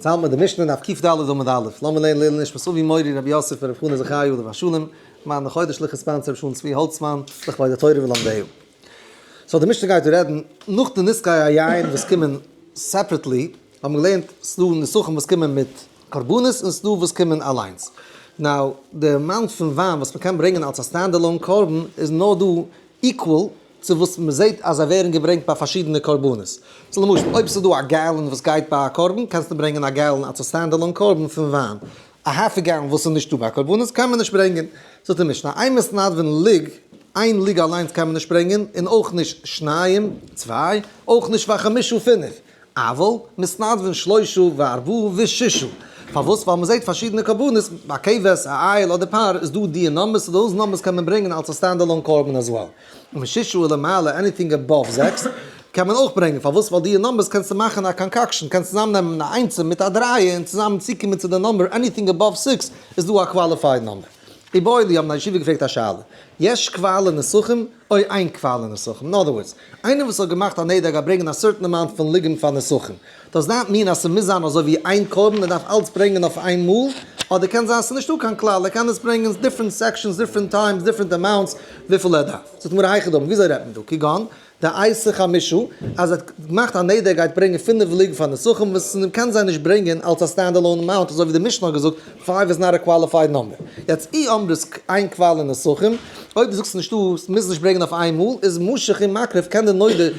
יעצט האלט מען די משנה דף קד עמוד א', לאמיר לערנען לעילוי נשמת אבי מורי רבי יוסף ברב חנא זכי' עליו השלום, למען החודש לכ' sponsor רבי שלום צבי האלצמאן, לכבוד התורה ולומדיה. so די משנה גייט דא רעדן נאך די נסכי היין וואס קומען separately, האבן מיר געלערנט ס'דא נסכים וואס קומען מיט קרבנות און ס'דא וואס קומען אליינס. now די amount פון וויין וואס מ'קען ברענגען אלס א stand-alone קרבן איז נאר דא equal צו וואס מ'זעט אז זיי ווערן געברענגט ביי פארשידענע קרבנות. so למשל אויב ס'איז דא א gallon וואס גייט ביי א קרבן קענסטו ברענגען א gallon אלס א stand-alone קרבן פון וויין. א half א gallon וואס איז נישטא ביי קרבנות קען מען נישט ברענגען. זאגט די משנה, אין מתנדבין לוג, איין לוג אליינס קען מען נישט ברענגען, און אויך נישט שניים, צוויי, אויך נישט וחמשה פינף. אבל מתנדבין שלושה וארבעה ושישה. פארוואס? ווייל מ'זעט פארשידענע קרבנות, ביי כבש, א איל אדער פר איז דא די numbers, so those numbers קען מען ברענגען אלס א stand-alone קרבן as well. ומשישה ולמעלה, anything above זעקס, קען מען אויך ברענגען, פארוואס? ווייל די numbers קענסטו מאכן א concoction, קענסט צוזאם נעמען א איינצער מיט א דרייער און צוזאמען צוקומען צו די number, anything above six איז דא א qualified number. איבעיא להו האבן א ישיבה געפרעגט א שאלה, יש קבע לנסכים או אין קבע לנסכים? אין other words, איינער וואס האט געמאכט א נדר גייט ברענגען א certain amount פון לוגים פאר נסכים, does that mean אז ס'מוז זיין אזוי ווי איין קרבן, ער דארף אלץ ברענגען אויף איין מאל, אדער קען זיין ס'איז נישטא קיין כלל, ער קען עס ברענגען different sections, different times, different amounts, וויפיל ער דארף. זאגט די גמרא היכי דמי, וויאזוי רעדט מען דא? כגון דאייתי חמשה, אז ער האט געמאכט א נדר ער גייט ברענגען פינף לוג פאר נסכים וואס מ'קען זיי נישט ברענגען אלס א stand-alone amount אזוי ווי די משנה האט געזאגט five is not a qualified number. יעצט אי אמרת אין קבע לנסכים, אויב דו זאגסט נישטא, מוז נישט ברענגען אויף איין מאל, איז משיך ומקריב קען די נודר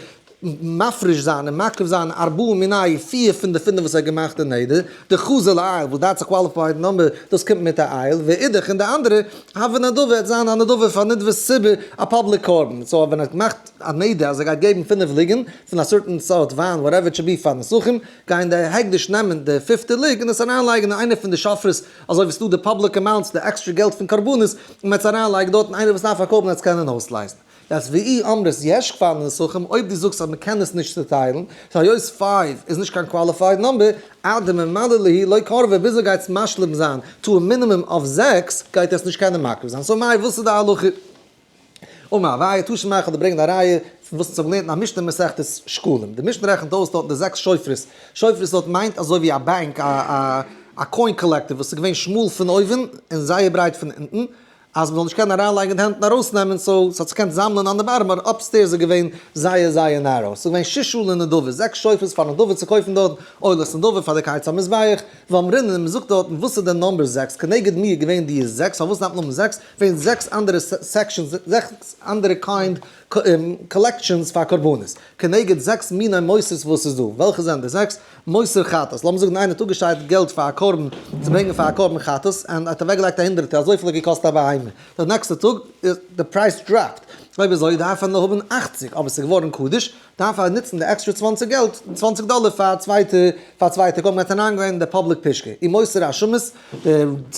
מפריש זיין און מקריב זיין ארבעה מינייהו פיר פון די פינף וואס ער האט געמאכט די נדר, דחזי לאיל וואס that's a qualified number, דאס קומט מיט א איל, ואידך און די אנדערע, הוה נדבה וועט זיין א נדבה פאר נדבת ציבור א public קרבן, so ווען ער האט געמאכט א נדר אז ער גייט געבן פינף לוגין פון א certain סארט וויין whatever it should be פאר נסכים, גייען די הקדש נעמען די פיפטע לוג און עס אריינלייגן אין איינע פון די שופרות אזוי ווי ס'דא די public amounts די עקסטרע געלט פון קרבנות און מ'וועט עס אריינלייגן דארט און איינער וואס דארף א קרבן וועט עס קענען אויסלייזן. יעצט ואי אמרת יש קבע לנסכים, אויב דו זאגסט אז מ'קען עס נישט צוטיילן, so היות five איז נישט קיין qualified number, עד דממלא להו לא קרבי ביז ער גייט עס משלים זיין to a minimum of זעקס גייט ער עס נישט קענען מקריב זיין, so מאי וואס איז די הלכה? אמר אביי, תא שמע כ'וועל דיר ברענגען א ראיה פון וואס אונז האבן געלערנט אין א משנה אין מסכת שקלים, די משנה רעכנט אויס דארטן די זעקס שופרות, שופרות דארט מיינט אזוי ווי א באנק א א coin collector וואס איז געווען שמאל פון אויבן און זייער ברייט פון אונטן, אז מ'זאל נישט קענען אריינלייגן די הענט און ארויסנעמען, so ס'האט זיך געקענט זאמלען אן די bottom, אבער upstairs איז געווען זייער זייער narrow, ס'איז געווען ששה לנדבה, זעקס שופרות פאר נדבה צו קויפן דארט, עולת נדבה פאר די קיץ המזבח, ואמרינן און מ'זאגט דארטן וואס איז די number זעקס, כנגד מי איז געווען די זעקס, פארוואס דארף מען האבן זעקס, ווען זעקס אנדערע sections, זעקס אנדערע kind collections פאר קרבנות, כנגד זעקס מיני מוסרות וואס איז דא, וועלכע זענען די זעקס? מוסר חטאת, לאמיר זאגן איינער האט אפגעשיידט געלט פאר א קרבן צו ברענגען פאר א קרבן חטאת, און האט אוועקגעלייגט א הונדערטער, אזויפיל האט געקאסט א בהמה, די נעקסטע טאג איז די price dropped, אויב אזוי דארף ער נאר האבן אכציג, אבער ס'איז געווארן קדוש, דארף ער נוצן די עקסטרע צוואנציג געלט, צוואנציג דאלער פאר א צווייטע, פאר א צווייטע קרבן, גייט אריינגיין אין די public פושקע, ומותר אשמות, די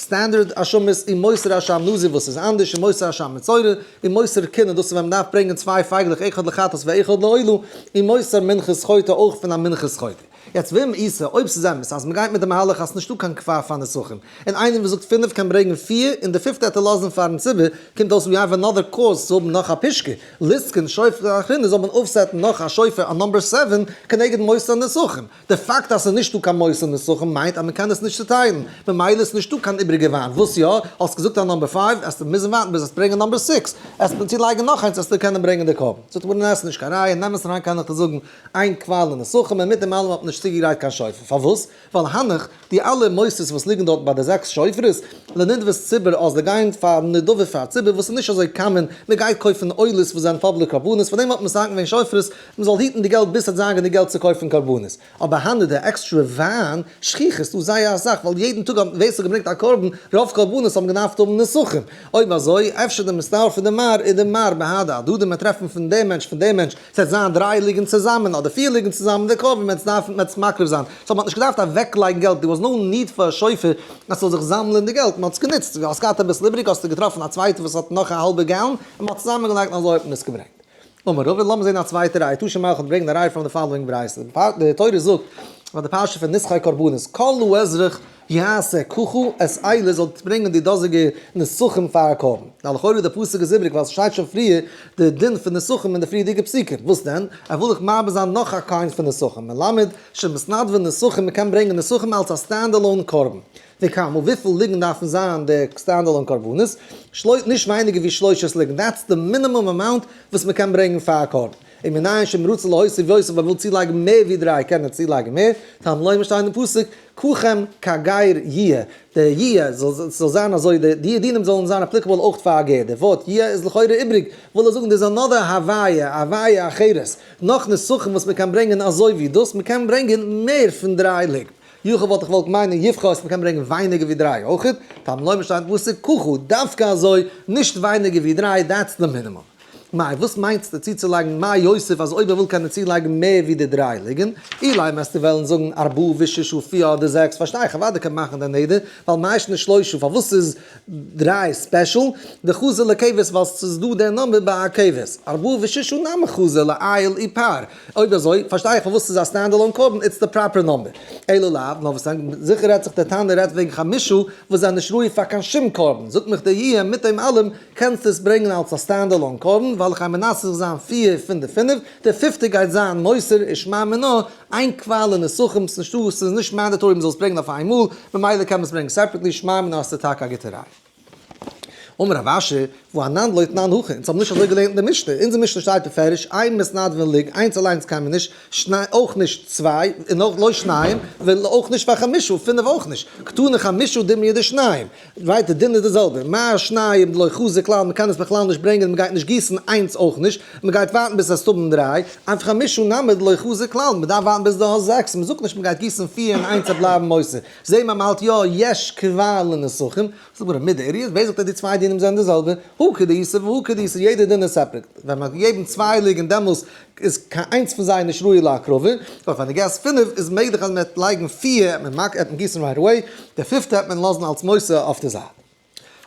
standard אשמות, ומותר אשם נזיר וואס איז אנדערש, ומותר אשם מצורע, ומותר קינה, דאס איז ווען מ'דארף ברענגען צוויי פייגלעך אחד לחטאת ואחד לעולה, ומותר מנחת חוטא אויך פון א מנחת חוטא. יעצט ואם איתא, אויב ס'איז אמת אז מ'גייט מיט די מהלך אז ס'נישטא קיין קבע פאר נסכים, און איינער וואס זאגט פינף קען ברענגען פיר און די פיפטע העט ער לאזן פארן ציבור, קומט אויס we have another cause צו האבן נאך א פושקע, ליתקין שופר אחרינא זאל מען אויפסעטן נאך א שופר א number seven כנגד מותר נסכים. די פאקט אז ס'איז נישטא קיין מותר נסכים מיינט אז מ'קען עס נישט צוטיילן, ממילא איז נישטא קיין איבריגע וויין, וואס יא? האסט געזאגט א number five, עסטו מוזן ווארטן ביז עסט ברענגען number six, עסט מען צולייגן נאך איינס עסטו קענען ברענגען די קרבן. זאגט די גמרא ניין ס'איז נישט קיין ראיה, נעם עס אריין קען איך דיר זאגן אין קבע לנסכים און מיט דעם אלעם האט מען נישט צוגעגרייט קיין שופר, פארוואס? ווייל הנך, די אלע מוסרות וואס ליגן דארט ביי די זעקס שופרות, לנדבת ציבור אז די גייען פאר נדבה פאר ציבור וואס איז נישט אזוי common, מען גייט קויפן עולות וואס זענען public קרבנות, פאר דעם האט מען מתקן געווען שופרות, מען זאל היטן די געלט ביז ס'וועט זיין גענוג געלט צו קויפן קרבנות. אבער הנהו די עקסטרע וויין, שכיח איז דא זייער אסאך, ווייל יעדן טאג האט ווער ס'האט געברענגט א קרבן, רוב קרבנות האבן געדארפט האבן נסכים. אויב אזוי, אפשר דמסתרפי דמר איז דמר בהדי הדדי מען טרעפן פון דעם מענטש פון דעם מענטש, ס'וועט זיין דריי לוגין צוזאמען אדער פיר לוגין צוזאמען די קרבן מען דארף מען עס מקריב זיין, so מ'האט נישט געדארפט אוועקלייגן געלט, there was no need פאר א שופר אז ס'זאל זיך זאמלען די געלט, מ'האט עס גענוצט, האסט געהאט אביסל איבריג האסטו געטראפן א צווייטע וואס האט נאך א האלבע gallon און מ'האט צוזאמען געלייגט און אזוי האט מען עס געברענגט. אמר רבא, לאמיר זען א צווייטע ראיה, תא שמע כ'וועל ברענגען א ראיה from the following ברייתא, די תורה זאגט ביי די פרשה פון נסכי קרבנות, כל האזרח. יעשה ככה את אלה זאל ברענגען די דאזיגע נסכים פאר א קרבן. נאר לכאורה די פסוק איז איבריג ווייל ס'שטייט שוין פריער די דין פון נסכים אין די פריערדיגע פסוקים. וואס דען? ער וויל דאך מרבה זיין נאך א kind פון נסכים. מלמד שמתנדבין נסכים מ'קען ברענגען נסכים אלס א stand-alone קרבן. וכמה, וויפיל לוגין דארפן זיין די stand-alone קרבנות? נישט ווייניגער ווי שלשת לוגין. That's די minimum amount וואס מ'קען ברענגען פאר א קרבן. ומנין שאם רצה להוסיף יוסיף אויב ער וויל צולייגן מער ווי דריי קען ער צולייגן מער. תלמוד לומר שטייט אין פסוק ככם כגר יהיה, די יהיה זאל זיין אזוי, די דינים זאלן זיין applicable אויך פאר א גר, די ווארט יהיה איז לכאורה איבריג, וויל ער זאגן דער איז another הוויה, הוויה אחרת, נאך נסכים וואס מען קען ברענגען אזוי ווי דאס, מען קען ברענגען מער פון דריי לוגין. יכול וואלט איך געוואלט מיינען יפחות מען קען ברענגען ווייניגער ווי דריי אויך, תלמוד לומר שטייט אין פסוק ככה, דווקא אזוי, נישט ווייניגער ווי דריי, that's the minimum. מאי, וואס מיינסטו צוצולייגן מאי יוסיף אז אויב ער וויל קען ער צולייגן מער ווי די דריי לוגין? אילימא וועסטו וועלן זאגן ארבעה וששה פיר אדער זעקס פארשטיי איך אוודאי קען מאכן די נדר ווייל מאי שנא שלשה פארוואס איז דריי special? דחזי לכבש ווייל ס'איז דא דער number ביי א כבש ארבעה וששה נמי חזי לאיל ופר אויב אזוי פארשטיי איך פארוואס ס'איז א stand-alone קרבן it's the proper number אלא לאו נאר וואס זיכער רעדט זיך דער תנא רעדט וועגן חמשה וואס זענען נישט ראוי פאר קיין שום קרבן זאגט מיך דער יהיה מיט דעם אלעם קענסט עס ברענגען אלס א stand-alone קרבן, ווייל איך גיי מנסח זיין פיר פון די פינף, די פיפטע גייט זיין מותר ושמע מינה, אין קבע לנסכים, ס'נישטא, ס'איז נישט mandatory מ'זאל עס ברענגען אויף איין מאל, ממילא קען מען עס ברענגען separately, שמע מינה האסטו טאקע א גוטע ראיה. אמר רב אשי, והא אנן לא תנן הכי, אונז האבן נישט אזוי געלערנט אין די משנה, אונזער משנה שטייט בפירוש, אין מתנדבין לוג, איינס אליינס קען מען נישט, שני, אויך נישט צוויי, און אויך לא שניים, אויך נישט פאר חמשה, פינף אויך נישט, קתני חמשה דומיא דשניים. ווייטער דין איז די זעלבע, מה שניים דלא חזי כלל, מען קען עס בכלל נישט ברענגען, מען גייט נישט גיסן איינס אויך נישט, מען גייט ווארטן ביז עס האבן דריי, אף חמשה נמי דלא חזי כלל, מען דארף ווארטן ביז דו האסט זעקס, מען זאגט נישט מען גייט גיסן פיר און איינס וועט בלייבן מותר, זעהן מיר מען האלט יא יש קבע לנסכים, זאגט גמרא מידי איריא, ווער זאגט אז די צוויי דינים זענען די זעלבע, הא כדאיתא והא כדאיתא, יעדע דין איז separate, ווען מען האט געגעבן צוויי לוגין דעמאלס איז קיין איינס פון זיי נישט ראוי להקרבה, אבער ווען דו געסט פינף איז מעגליך אז מען וועט לייגן פיר העט מען העט מען גיסן right away, די פיפטע העט מען לאזן אלס מותר אויף די זייט.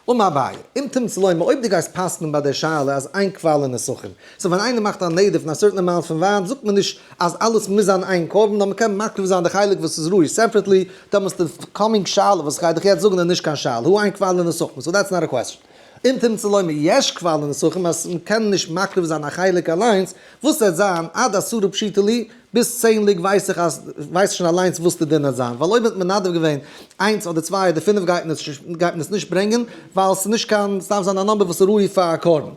אמר אביי, אם תמצא לומר אויב דו גייסט פסק'נען ביי דער שאלה אז אין קבע לנסכים, so ווען איינער מאכט א נדר פון א certain amount פון וויין זאגט מען נישט אז אלעס מוז זיין איין קרבן נאר מען קען מקריב זיין די חלק וואס איז ראוי separately, דעמאלס די coming שאלה וואס איך גיי דיך יעצט זאגן איז נישט קיין שאלה, הא אין קבע לנסכים, so that's not a question. אם תמצא לומר יש קבע לנסכים אז מ'קען נישט מקריב זיין א חלק אליינס, וואס וועט זיין עד עשרה פשיטא לי, ביז צען לוג ווייס איך אז ווייס שוין אליינס וואס די דין וועט זיין, ווייל אויב האט מען מנדב געווען איינס אדער צוויי אדער פינף גייט מען עס גייט מען עס נישט ברענגען, ווייל ס'איז נישט קיין ס'דארף זיין א number וואס איז ראוי פאר א קרבן.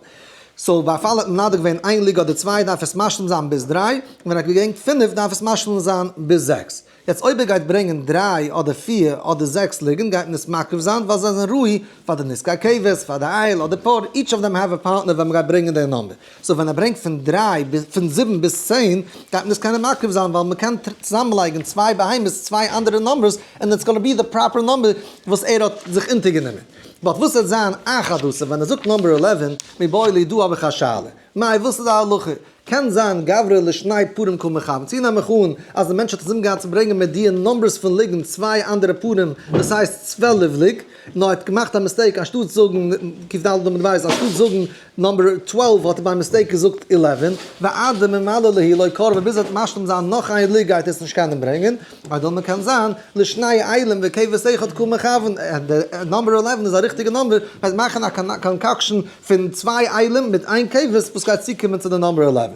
So ביי א פאל האט מען מנדב געווען איין לוג אדער צוויי דארף עס משלים זיין ביז דריי, און ווען ער האט געברענגט פינף דארף עס משלים זיין ביז זעקס. יעצט אויב ער גייט ברענגען דריי אדער פיר אדער זעקס לוגין גייט מען עס מקריב זיין ווייל זיי זענען ראוי פאר די נסכי כבש, פאר די איל אדער פר, each of them have a partner ווען מ'גייט ברענגען די number. So ווען ער ברענגט פון דריי ביז פון זיבן ביז צען גייט מען עס קענען מקריב זיין ווייל מ'קען צוזאמלייגן צוויי בהמות צוויי אנדערע numbers and it's gonna be the proper number וואס ער האט זיך אונטערגענומען. But וואס וועט זיין אחד עשר ווען ער זאגט number 11 מיבעי ליה דא האב איך א שאלה. מאי וואס איז די הלכה? קען זיין גברא לשני פרים קא מכוון, צו נעם איך אן אז די מענטש האט אינזין געהאט צו ברענגען מיט די numbers פון לוגין צוויי אנדערע פרים דאס הייסט 12 לוג, נאר ער האט געמאכט א mistake אנשטאט זאגן קד עמוד ב' אנשטאט זאגן number 12 האט ער by mistake געזאגט 11, ועד דממלא להו לא קרבי ביז ער וועט משלים זיין נאך איין לוג גייט ער עס נישט קענען ברענגען, או דילמא קען זיין לשני אילים וכבש אחד קא מכוון, די number 11 איז א ריכטיגע number, מ'וועט מאכן א concoction פון צוויי אילים מיט איין כבש וואס גייט צוקומען צו די number 11.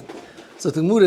זאגט די גמרא,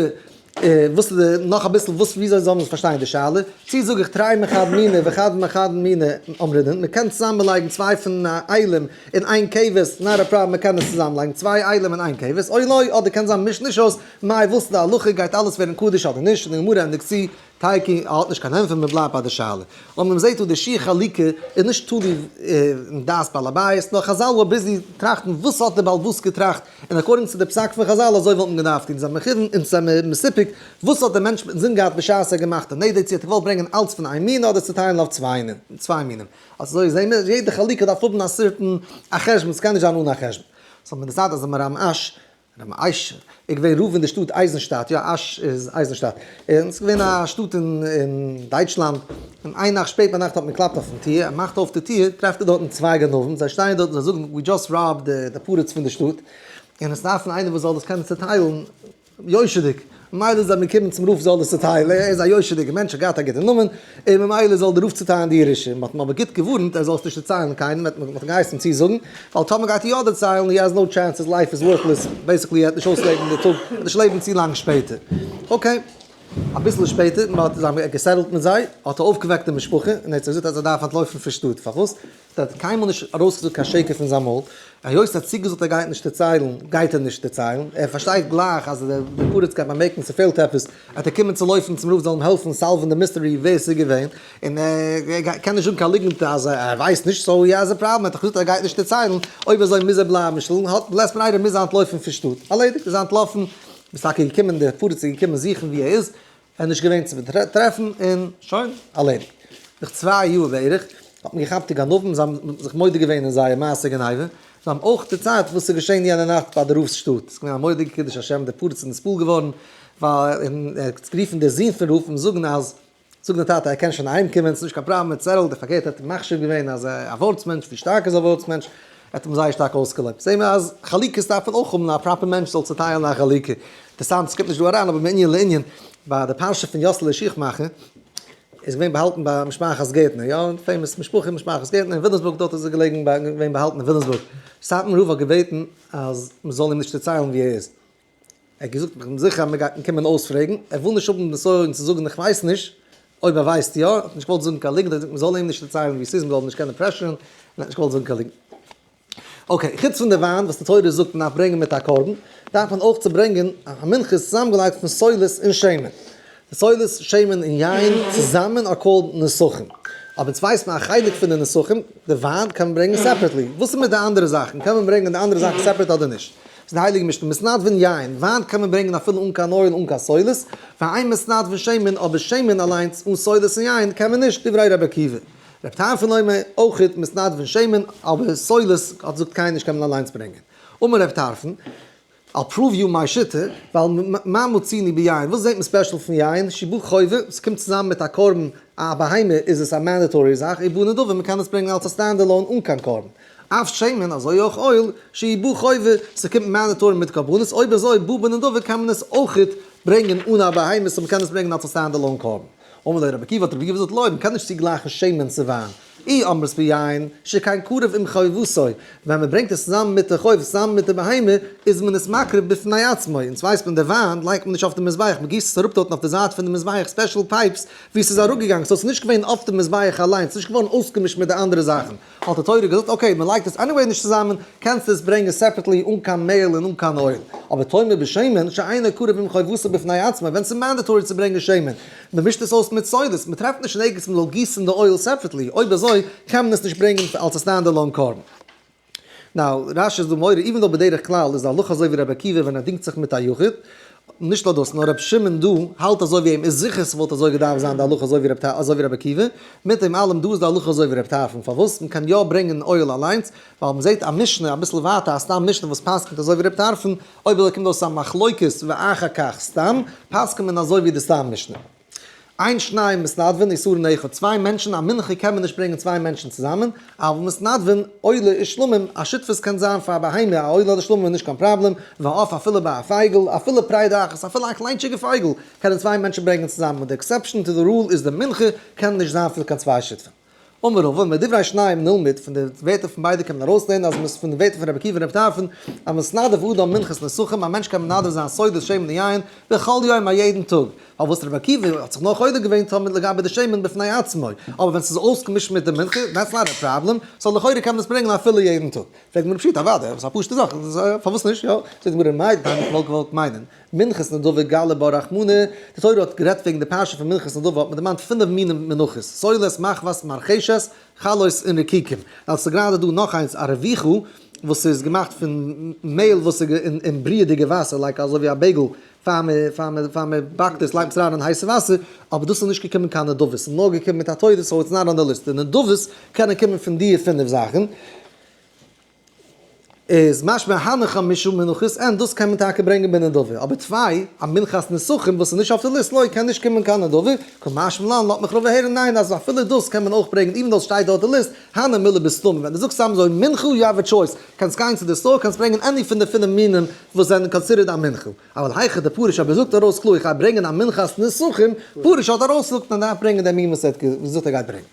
וואס איז די, נאך אביסל, וואס וויאזוי זאל מען פארשטיין די שאלה? צי זאג איך תרי מחד מינא וחד מחד מינא אמרינן, מען קען צוזאמענלייגן צוויי פון אילים און איין כבש, not a problem מען קען עס צוזאמלייגן צוויי אילים און איין כבש, או לא, אדער קען זיין מיש נישט אויס, מאי וואס איז די הלכה, גייט אלעס ווערן קדוש אדער נישט, און די גמרא ענדיגט צו, תיקו האט נישט קיין ענטפער מען בלייבט ביי די שאלה. אבער מען זעט דא די שיעור חלוקה איז נישט תלוי אין דעת בעל הבית נאר חזל were busy טראכטן וואס האט דער בעל הבית געטראכט און according צו די פסק פון חזל אזוי וואלט מען געדארפט טון זיי מכוון און זיי מסופק וואס האט דער מענטש אינזין געהאט בשעת ער האט געמאכט די נדר צו האט ער געוואלט ברענגען אלץ פון איין מין אדער צוטיילן אויף צוויי מינים אזוי זעהן מיר יעדע חלוקה דארף האבן א certain א חשבון ס'קען נישט זיין אן א חשבון. So מען דערציילט אז דער מהר"ם אש רבי אש איז געווען רב אין די שטאט אייזנשטאט, יא אש איז אייזנשטאט, און ס'איז געווען א שטאט אין דייטשלאנד, און איין נאכט שפעט ביינאכט האט מען געקלאפט אויפן טיר, ער מאכט אויף די טיר טרעפט ער דארטן צוויי גנבים, זיי שטייען דארט און זיי זאגן we just robbed די פריץ פון די שטאט, און עס דארפן איינער וואס זאל דאס קענען צוטיילן. יושר'דיג, ממילא זענען מיר געקומען צום רב זאל עס צוטיילן, ער איז א יושר'דיגער מענטש, ער האט געהאט א גוטע נאמען, און ממילא זאל דער רב צוטיילן די ירושה, מען האט אים אבער גוט געווארנט ער זאל עס נישט דערציילן קיינעם, מען האט אים געהייסן צוזאגן, ווייל טאמער גייט ער יא דערציילן, he has no chance, his life is worthless, basically ער וועט נישט אויסלעבן די טאג, ער וועט נישט לעבן צו לאנג שפעטער. Okay. אביסל שפעטער, מען האט זיי גע settle ט מיט זיי, האט ער אויפגעוועקט די משפחה, און ער האט זיי געזאגט אז ער דארף אנטלויפן פון שטאט, פארוואס? ער האט קיינמאל נישט ארויסגעזאגט קיין שקר פון זיין מויל, היות ער האט צוגעזאגט ער גייט נישט דערציילן, גייט ער נישט דערציילן, ער פארשטייט גלייך אז דער פריץ גייט באמערקן ס'פעלט עפעס, וועט ער קומען צו לויפן צום רב זאל אים העלפן solve ן די mystery ווער ס'איז געווען, און ער קען נישט זאגן קיין ליגנט אז ער ווייסט נישט, so he has a problem, ער האט דאך געזאגט ער גייט נישט דערציילן, אויב אזוי מוז ער בלייבן שטיל, האט לית ברירה מוז ער אנטלויפן פון שטאט, ארלעדיגט איז ער אנטלאפן, מ'איז טאקע געקומען, דער פריץ איז געקומען זוכן וואו ער איז, ער איז נישט געווען צו טרעפן און שוין, ארלעדיגט. נאך 2 יאר בערך האט מען געכאפט די גנבים, זיי האבן זיך מודה געווען אין זייער מעשה גניבה, זיי האבן אויך דערציילט וואס איז געשען יענע נאכט ביי די רב'ס שטאט, ס'איז געווען א מורא'דיגע קידוש השם, דער פריץ איז נתפעל געווארן, ווייל ער האט גערופן דער זון פון רב אים זאגן אז, זאגט דער טאטע ער קען שוין אהיים קומען, ס'איז נישט קיין פראבלעם מיט settle ט, פארקערט ער האט אים מחשיב געווען אז א ווארטס מענטש, ווי שטארק איז א ווארטס מענטש, ער האט אים זייער שטארק אויסגעלויבט. זעהן מיר אז חלוקות דארף מען אויך האבן א proper מענטש זאל צוטיילן א חלוקה. אינטערעסאנט, ס'קומט נישט דא אריין אבער מענין לענין, ביי די פרשה פון יאסעלע שיכמאכער, איז געווען באהאלטן ביי משפחת גערטנער, יא, famous משפחה משפחת גערטנער אין וויליאמסבורג, דארט איז ער געלעגן ביי געווען באהאלטן אין וויליאמסבורג. סאטמאר רב האט געבעטן אז מ'זאל אים נישט דערציילן ווי ער איז. ער האט געזאגט איך בין זיכער אז מען גייט אים קומען אויספרעגן, ער וויל נישט האבן נסיון צו זאגן איך ווייס נישט, אויב ער ווייסט יא, ער האט נישט געוואלט זאגן קיין ליגנט, ער האט געזאגט מען זאל אים נישט דערציילן ווי ס'איז, מען זאל אים נישט קענען pressure ן, און ער האט נישט געוואלט זאגן קיין ליגנט. Okay, חוץ פון די וויין וואס די תורה זאגט מען דארף ברענגען מיט א קרבן, דארף מען אויך צו ברענגען א מנחה צוזאמגעלייגט פון סולת און שמן. די סולת, שמן און יין צוזאמען are called נסכים. אבער אונז ווייסט מען א חלק פון די נסכים, די וויין קען מען ברענגען separately. וואס איז מיט די אנדערע זאכן? קען מען ברענגען די אנדערע זאכן separate אדער נישט? ס'איז די הייליגע משנה, מתנדבין יין, וויין קען מען ברענגען אפילו אן קיין oil אן קיין סולת, ואין מתנדבין שמן, אבער שמן אליינס אן סולת און יין קען מען נישט, דברי רבי עקיבא. רבי טרפון אומר, אויכעט מתנדבין שמן, אבער סולת האט זאגט קיינער נישט קען מען אליינס ברענגען. אמר רבי טרפון, I'll prove you my שיטה, ווייל מה מצינו ביין, וואס זעט מען special פון יין, שבא חובה, ס'קומט צוזאמען מיט א קרבן, א בהמה איז עס א mandatory זאך, ובא נדבה, מ'קען עס ברענגען אלס א stand alone אן קיין קרבן. אף שמן, אזוי אויך oil, שבא חובה, ס'קומט mandatory מיט קרבנות, אויב אזוי בא בנדבה קען מען עס אויכעט ברענגען אן א בהמה, so מ'קען עס ברענגען אלס א stand alone קרבן. אמר לו רבי עקיבא האט רבי עקיבא געזאגט לא, מ'קען נישט צוגלייכן שמן צו וויין, אי אמרת ביין, שכן קרב עם חובתו, ווען מען ברענגט עס צוזאמען מיט די חוב, צוזאמען מיט די בהמה, איז מען עס מקריב בפני עצמו, אונז ווייסט מען די וויין לייגט מען נישט אויף די מזבח, מען גיסט עס אראפ דארטן אויף די זייט פון די מזבח, special pipes וואו עס איז אראפגעגאנגען, so עס איז נישט געווען אויף די מזבח אליינס, עס איז נישט געווארן אויסגעמישט מיט די אנדערע זאכן, האט די תורה געזאגט okay, מען לייגט עס anyway נישט צוזאמען, קענסטו עס ברענגען separately אן קיין מעהל און אן קיין oil. אבער תאמר בשמן שאינו קרב עם חובתו בפני עצמו, ווען ס'איז mandatory צו ברענגען שמן, מען מישט עס אויס מיט סולת, מען טרעפט נישט אין ערגעץ מען זאל גיסן די oil separately, אויב אזוי קען מען עס נישט ברענגען אלס א stand alone קרבן. Now, רש"י איז דא מורה, even though בדרך כלל איז די הלכה אזוי ווי רבי עקיבא ווען ער דינגט זיך מיט א יחיד, נישט נאר דאס, נאר רבי שמעון דא האלט אזוי ווי אים, איז זיכער ס'וואלט אזוי געדארפט זיין די הלכה אזוי ווי רבי עקיבא, מיט דעם אלעם דא איז די הלכה אזוי ווי רבי טרפון, פארוואס מ'קען יא ברענגען oil אליינס, ווייל מ'זעט א משנה אביסל ווייטער א סתם משנה וואס פסק'נט אזוי ווי רבי טרפון, אויב אזוי קומט אויס א מחלוקת ואחר כך סתם, פסק'נט מען אזוי ווי די סתם משנה. אין שניים מתנדבין עשרון אחד, צוויי מענטשן, א מנחה קען מען נישט ברענגען צוויי מענטשן צוזאמען, אבל מתנדבין עולה ושלמים, א שותפות קען זיין פאר א בהמה, א עולה אדער שלמים איז נישט קיין פראבלעם, ואף אפילו ביי א פייגל, אפילו פרידה אחת, אפילו א קליינטשיגע פייגל, קענען צוויי מענטשן ברענגען צוזאמען, די exception to the rule איז די מנחה קען נישט זיין פון קיין צוויי שותפים. אמר רבא, מדברי שניהם נלמד, פון די ווערטער פון ביידע קען מען ארויסלערנען אז מ'איז פון די ווערטער פון רבי עקיבא און רבי טרפון, אז מתנדב אדם מנחת נסכים, א מענטש קען מנדב זיין סולת שמן און יין, בכל יום א יעדן טאג, פארוואס רבי עקיבא האט זיך נאר חולק געווען תמיד לגבי די שמן בפני עצמו, אבער ווען ס'איז אויסגעמישט מיט די מנחה, that's not a problem, so לכאורה קען מען עס ברענגען אפילו יעדן טאג. פרעגט די גמרא פשיטא, אוודאי, ס'איז א פשוטע זאך, פארוואס נישט, יא? זאגט די גמרא, מהו דתימא איך וואלט געוואלט מיינען, מנחת נדבה גלי בה רחמנא, די תורה האט גערעדט וועגן די פרשה פון מנחת נדבה האט מען דערמאנט פינף מינים מנחות, סולת, מחבת, מרחשת, חלות און רקיקים. ווייל ס'איז גראדע דא נאך איינס א רביכה וואס איז געמאכט פון מעהל וואס איז אין בריעדיגע וואסער like אזוי ווי א bagel פאר מען פאר מען פאר מען באקט עס לייגט מען עס אריין אין הייסע וואסער, אבער דאס איז נישט געקומען קיין נדבות, ס'איז נאר געקומען מיט א תורה so it's not on the list, די נדבות קענען קומען פון די פינף זאכן. איז משמע הנחה משום מנחות אין, דאס קען מען טאקע ברענגען בנדבה, אבער טפי, א מנחת נסכים וואס איז נישט אויף די list, לא, קען נישט קומען קיין נדבה, קא משמע לן, לאזט מיך רבא הערן ניין אז אפילו דאס קען מען אויך ברענגען even though ס'שטייט דארט די list, הני מילי בסתמא, ווען דו זאגסט סתם אזוי מנחה you have a choice, קענסט גיין צו די store קענסט ברענגען any פון די פינף מינים וואס זענען considered א מנחה, אבל היכא דפריש אויב ער זאגט ארויס קלאר איך גיי ברענגען א מנחת נסכים, פריש האט ארויסגעזאגט און דארף ברענגען דעם מין וואס ער האט געזאגט ער גייט ברענגען.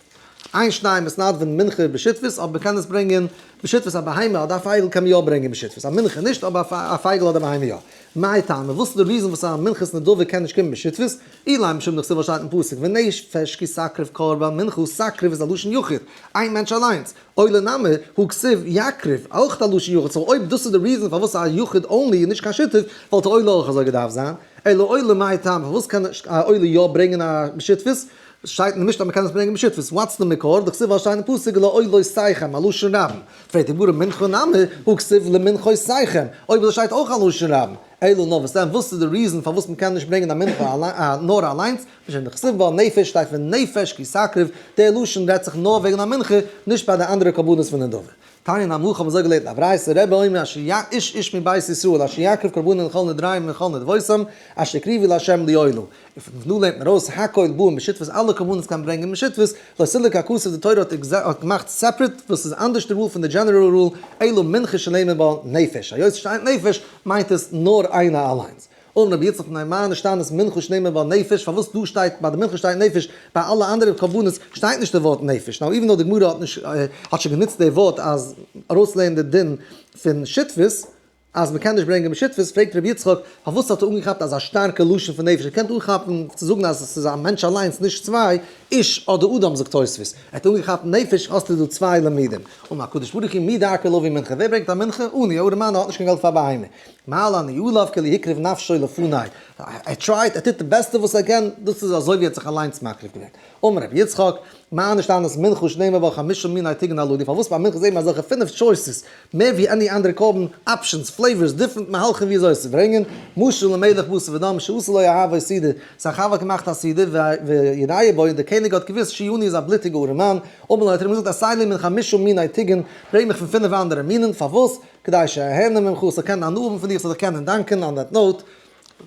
אין שניים מתנדבין מנחה בשותפות, אבער מ'קען עס ברענגען בשותפות א בהמה אדער א פייגל קען מען יא ברענגען בשותפות, א מנחה נישט אבער א פייגל אדער בהמה יא. מאי טעמא, וואס איז די reason וואס א מנחת נדבה קען נישט קומען בשותפות? אילימא משום דכתיב וואס שטייט אין פסוק ונפש כי תקריב קרבן מנחה, תקריב איז א לשון יחיד, איין מענטש אליינס, עולה נמי, הא כתיב יקריב, אויך א לשון יחיד, so אויב דאס איז די reason פארוואס א יחיד only און נישט קיין שותף, וואלט עולה אויך אזוי געדארפט זיין, אלא עולה מאי טעמא, פארוואס קען א עולה יא ברענגען א בשותפות? שטייט אין די משנה אז מ'קען עס ברענגען בשותפות, what's די מקור? דכתיב ווייל שטייט אין פסוק לעולותיכם, א לשון רבים. פרעגט די גמרא מנחה נמי, הא כתיב למנחותיכם, אויב אזוי שטייט אויך א לשון רבים. אלא נאר וואס דען, וואס איז די reason פארוואס מ'קען נישט ברענגען א מנחה נאר אליינס? משום דכתיב בה נפש שטייט פון נפש כי תקריב, דער לשון רעדט זיך נאר וועגן א מנחה, נישט ביי די אנדערע קרבנות פון נדבה. תניא נמי הכי האבן אזוי געלערנט אין א ברייתא, רבי אומר אשר י איש איש מבית ישראל אשר יקריב קרבנו לכל נדריהם ולכל נדבותם אשר יקריבו לה' לעולה. און פון דא לערנט מען ארויס הכל באים בשותפות אלע קרבנות קען מען ברענגען בשותפות, לא סילק הכתוב די תורה האט געמאכט separate וואס איז אנדערש די rule פון די general rule אלא מנחה שנאמר בה נפש היות ס'שטייט נפש מיינט עס נאר איינע אליינס. אמר רבי יצחק מפני מה נשתנית מנחה שנאמר בה נפש, פארוואס דא שטייט ביי די מנחה שטייט נפש, ביי אלע אנדערע קרבנות שטייט נישט די ווארט נפש, now even though די גמרא האט נישט האט שוין גענוצט די ווארט אז ארויסלערנען די דין פון שותפות אז מ'קען נישט ברענגען בשותפות, פרעגט רבי יצחק פארוואס האט ער אנגעכאפט אזא שטארקע לשון פון נפש, ער קען אנכאפן צו זאגן אז עס איז א מענטש אליינס נישט צוויי, איש אדער אדם זאגט תוספות, ער האט אנגעכאפט נפש האסטו דא צוויי לימודים, אמר הקדוש ברוך הוא מי דרכו להביא מנחה, ווער ברענגט א מנחה? עני, א ארעמאן האט נישט קיין געלט פאר בהמה, מעלה אני עליו כאילו הקריב נפשו לפני, ער try ט, ער טוט די בעסטע וואס ער קען, דאס איז אזוי ווי ער האט זיך אליינס מקריב געווען. אמר רבי יצחק, מה נשתנית מנחה שנאמר בה חמשה מיני טיגן הללו, פארוואס ביי מנחה זעהט מען אזעלכע פינף choices, מער ווי any אנדערע קרבן, options, flavors, different מהלכים ווי אזוי עס צו ברענגען, משל למלך בשר ודם שעשה לו אוהבו סעודה, זיין חבר האט געמאכט א סעודה, ויודע בו, און דער קעניג האט געוואוסט שהוא עני איז א בלוטיגע ארעמאן, אמר לו האט ער אים געזאגט עשה לי מן חמשה מיני טיגן, ברענג מיך פון פינף אנדערע מינים, פארוואס? כדי שאהנה ממך, איך זאל קענען הנאה האבן פון דיר, איך זאל דיך קענען דאנקען, on that note,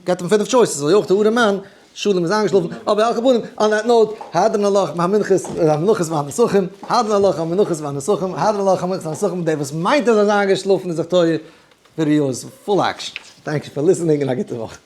געבט אים פינף choices, אזוי אויך דער ארעמאן, שלום איז איינגעשלאפן, אבער על כל פנים, on that note, הדרן עלך המנחות, המנחות והנסכים, הדרן עלך המנחות והנסכים, הדרן עלך המנחות והנסכים, דער וואס מיינט אז ער איז איינגעשלאפן איז זיך טועה, video איז full action. Thank you for listening און א גוטע וואך.